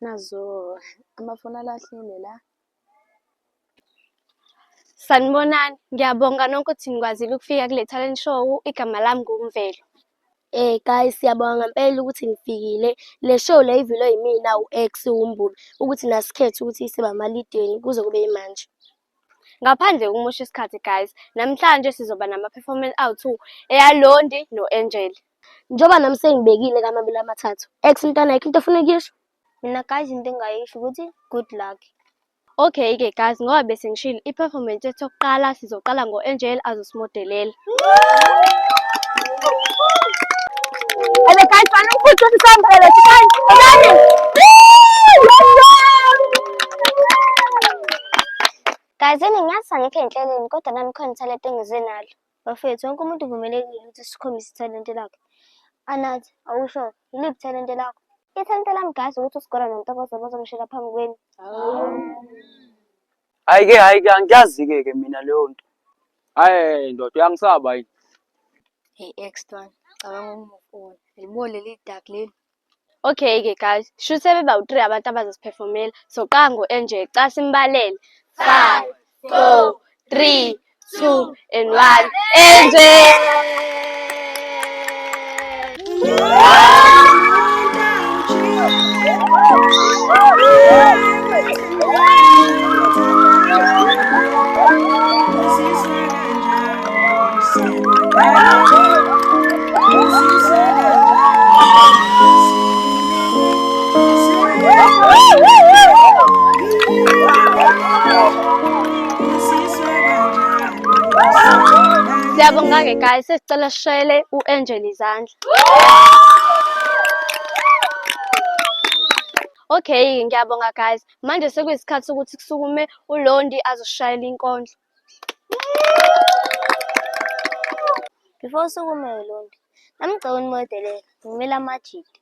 Nazo amafoni alahlile la. Sanibonani, ngiyabonga nonke ukuthi nikwazile ukufika kule talent show. Igama lami nguMvelo. Guys, siyabonga ngempela ukuthi nifikile. Le show le ivilwe yimina u-X uMbubi ukuthi nasikhethe ukuthi sibe amalideni kuze kube yimanje. Ngaphandle kokumosha isikhathi guys, namhlanje sizoba nama-performance awu-two, eyaLondi no-Angel. Njengoba nami sengibekile kamabili amathathu. X mntwana ayikho into ofuna ukuyisho? Mina guys into engingayisho ukuthi good luck. Okay-ke guys, ngoba bese ngishilo i-performance yethu yokuqala sizoqala ngo-Angel azosimodelela. And guys, fana ukukhulisa isambelo, guys. Guys, yini ngiyazi angikho ey'nhlelweni kodwa nami khona ithalente engize nalo. Bafethu, wonke umuntu uvumelekile ukuthi sikhombise ithalente lakhe. Anathi, awusho, yiliphi ithalente lakho? Ithalente lami guys ukuthi uSigora noNtokozo bazongishela phambi kwenu. Hhayi-ke hhayi-ke angiyazi-ke ke mina leyo nto. Hhayi ndoda uyangisaba yini? Hey ex ntwana, cabanga ukumove on. Yalibo leli dark leli. Okay-ke guys, shuthi sebeba u-three abantu abazosiphefomela. Soqala ngo-Angel, cha simbalele. Five, four, three, two, and one. Angel! Siyabonga-ke guys, sesicela sishayele u-Angel izandla. Okay, ngiyabonga guys. Manje sekuyisikhathi sokuthi kusukume uLondi azoshayela inkondlo. Before usukume Londi, nami ngicela unimodelela, ngimele amajita.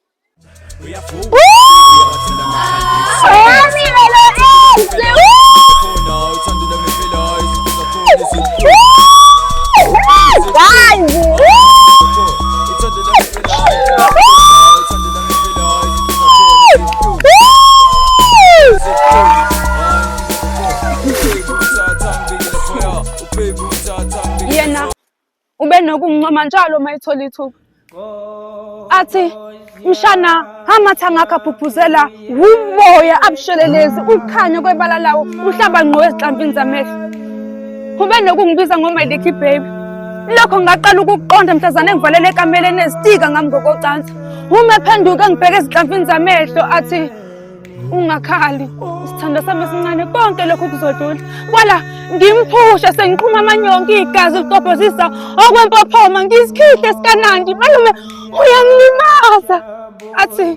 Yena ubenokungincoma njalo uma ethola ithuba. Athi mshana amathanga akho aphuphuzela wumoya abushelelezi ukukhanya kwebala lawo uhlaba ngqo ezinhlamvini zamehlo. Ubenokungibiza ngo-my little baby. Lokho ngaqala ukukuqonda mhlazane engivalele ekameleni ezitika ngami ngokocansi. Uma ephenduka engibheke ezinhlamvini zamehlo athi ungakhali isithando sami esincane konke lokhu kuzodlula kwala ngimphushe sengiqhuma amanyonke igazi ligobhozisa okwempophoma ngisikhihle sikanandi malume uyangilimaza athi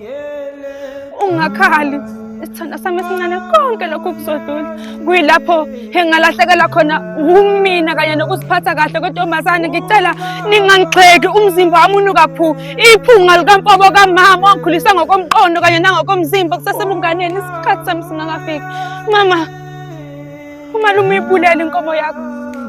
ungakhali isithando sami esincane konke lokhu kuzodlula kuyilapho engalahlekela khona wumina kanye nokuziphatha kahle kwentombazane ngicela ningangigxeki umzimba wami unuka phu iphunga likampobo kamama wangikhulisa ngokomqondo kanye nangokomzimba kusesebunganeni isikhathi sami singakafiki mama umalume uyibulele inkomo yakho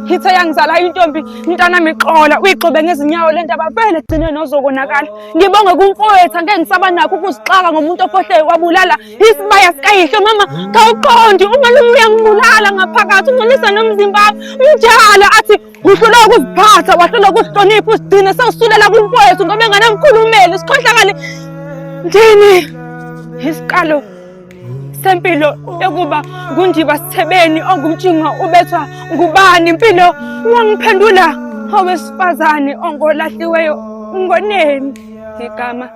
hithe yangizala intombi mntanami xola uyigxobe ngezinyawo le ndaba vele egcineni ozokonakala ngibonge kumfowethu angeke ngisaba nakho ukuzixaka ngomuntu ofohle wabulala isibaya sikayihlo mama kawuqondi umalume uyangibulala ngaphakathi ungcolisa nomzimba wami mjala athi uhlulwa ukuziphatha wahlulwa ukuzihlonipha usigcine sewusulela kumfowethu ngoba enganamkhulumeli sikhohlakale ndini isiqalo sempilo yokuba ngundiba sithebeni ongumtshingo ubethwa ngubani impilo wangiphendula owesifazane ongolahliweyo ngoneni igama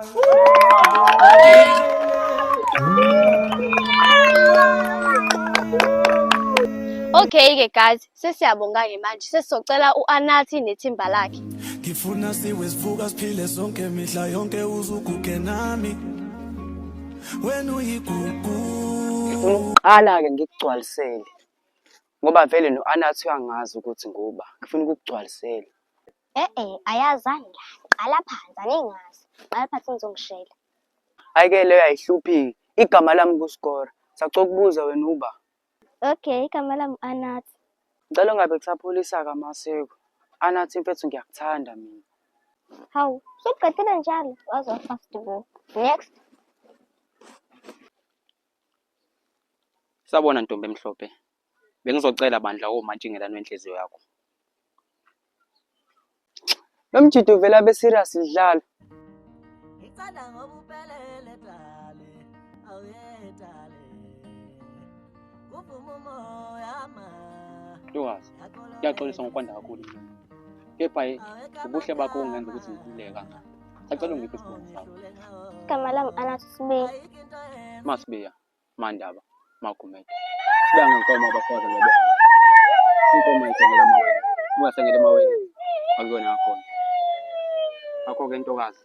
Okay-ke guys, sesiyabonga-ke manje sesizocela u-Anathi nethimba lakhe. Ngifuna siwe sivuka siphile sonke mihla yonke uzuguge nami wena uyigugu. Ngifuna ukuqala-ke ngikugcwalisele ngoba vele no-Anathi uyangazi ukuthi nguba. Ngifuna ukukugcwalisela. E-e, ayazani la. Qala phansi, aningazi. Qala phansi ngizongishela. Hhayi-ke leyo ayihluphi-ke. Igama lami nguSgora. Sacela ukubuza wena uba? Okay, igama lami u-Anathi. Ngicela ungabe kusapholisa-ke amaseko. Anathi mfethu ngiyakuthanda mina. Hawu, sokuqedile njalo. Waze wa-fast bo. Next. Sabona ntombi emhlophe. Bengizocela bandla omantshingelane wenhliziyo yakho. Lo mjidi uvela abe serious lidlala. Ntokazi, ngiyaxolisa ngokwanda kakhulu mina. Kepha ubuhle bakho kungenza ukuthi ngikhululeke kangaka. Sacela ungiphe isibongo sakho. Igama lami Anathi Sibiya. Masibiya, Mandaba, Magumede. Sibiya ngenkomo abafazi ngoba. Inkomo ayisengela emaweni. Ungasengela emaweni akuyona yakhona. Ngakho-ke ntokazi,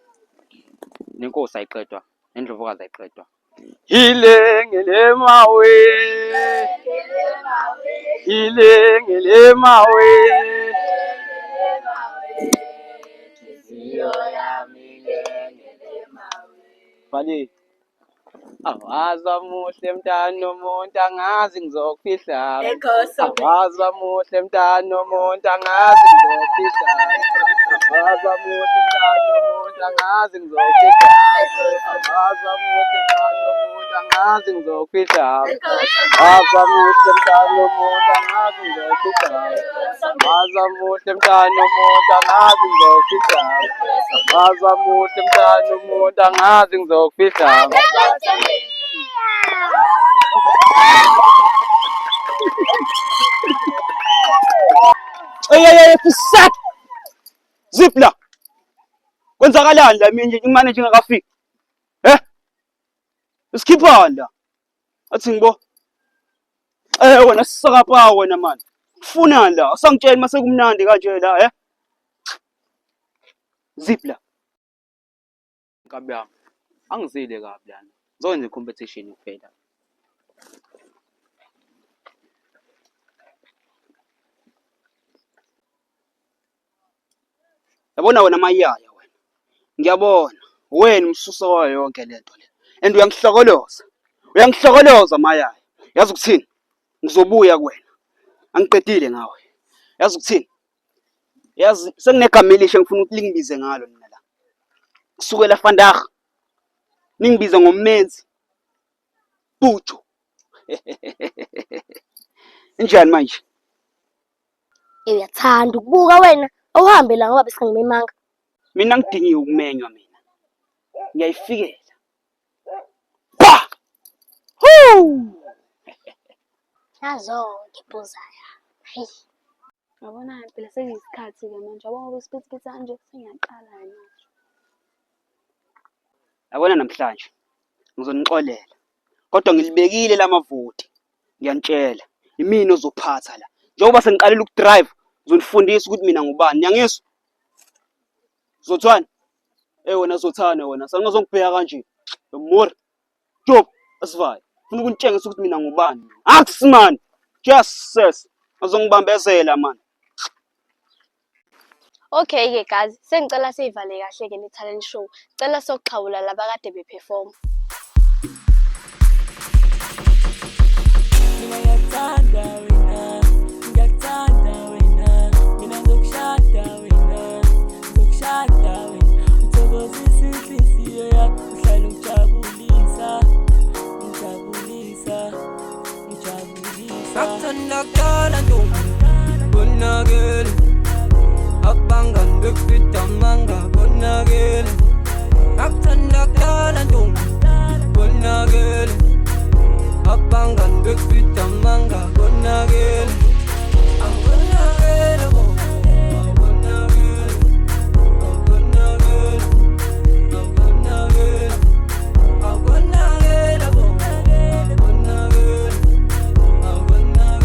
nenkosi ayiqedwa, nendlovukazi ayiqedwa. Ilengele mawe. Ilengele mawe. Bale. Awazi muhle mntana omuntu angazi ngizokufihla. Awazi muhle mntana omuntu angazi ngizokufihla. Awazi muhle mntana omuntu angazi ngizokufihla. Awazi muhle mntana omuntu angazi ngizokufihla. Awazi muhle mntana omuntu angazi ngizokufihla. Awazi muhle mntana omuntu angazi ngizokufihla. Awazi muhle mntana omuntu angazi ngizokufihla. Ey ey ey fusak. Zip la. Kwenzakalani la mina imanager ingakafiki? Eh? Usikhiphani la? Athi ngibo. Eh wena sisakapa wena man. Ufunani la? Usangitshela mase kumnandi kanje la eh? Zip la. Nkabi yami, angizile kabi lana. Ngizokwenza i-competition kuphela. Yabona wena mayaya wena. Ngiyabona wena umsusa wayo yonke lento le. And uyangihlokoloza. Uyangihlokoloza mayaya. Yazi ukuthini? Ngizobuya kuwena. Angiqedile ngawe. Yazi ukuthini? Yazi senginegama elisha engifuna ukuthi lingibize ngalo nina la. Kusukela vandag ningibize ngomenzi Buthu. Injani manje? Uyathanda ukubuka wena awuhambe la ngoba besingimemanga. Mina ngidingiwe ukumenywa mina. Ngiyayifikela. Pa! Huu! Nazo-ke ibhuzaya. Hayi. Yabona phela sekuyisikhathi-ke manje yabo ngoba isiphithiphithi kanje sengiyaqala-ke manje. Yabona namhlanje ngizonixolela kodwa ngilibekile lamavoti ngiyanitshela imina ozophatha la njengoba sengiqalile ukudrive ngizonifundisa ukuthi mina ngubani niyangizwa zothwane eh wena zothane wena sangazongibheka kanje more Job asivale funa ukunitshengisa ukuthi mina ngubani aks man just sis azongibambezela man Okay-ke guys, sengicela siyivale kahle-ke le talent show. Cela sokuxhawula laba kade beperform. Mina ngiyakuthanda wena, ngiyakuthanda wena, mina ngizokushada wena, ngizokushada wena, uthokozisa inhliziyo yami, uhlale ungijabulisa, ungijabulisa, ungijabulisa. Ngakuthanda kudala ntombi, konakele, abangani bekufida amanga konakele. Ngakuthanda kudala ntombi, konakele, abangani bekufida amanga konakele. Awukonakele bo, awukonakele, awukonakele, awukonakele, awukonakele bo, awukonakele, awukonakele.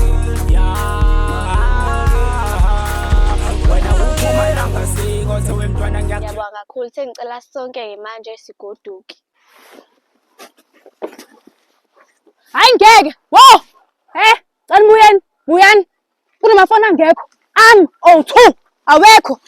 Wena uphuma langasiko sewemntwana Ngiyabonga kakhulu sengicela sonke-ke manje sigoduke. Hayi ngeke. Wo! Eh, cela buyeni, buyani. Kunamafoni angekho. Ami owu-2 awekho.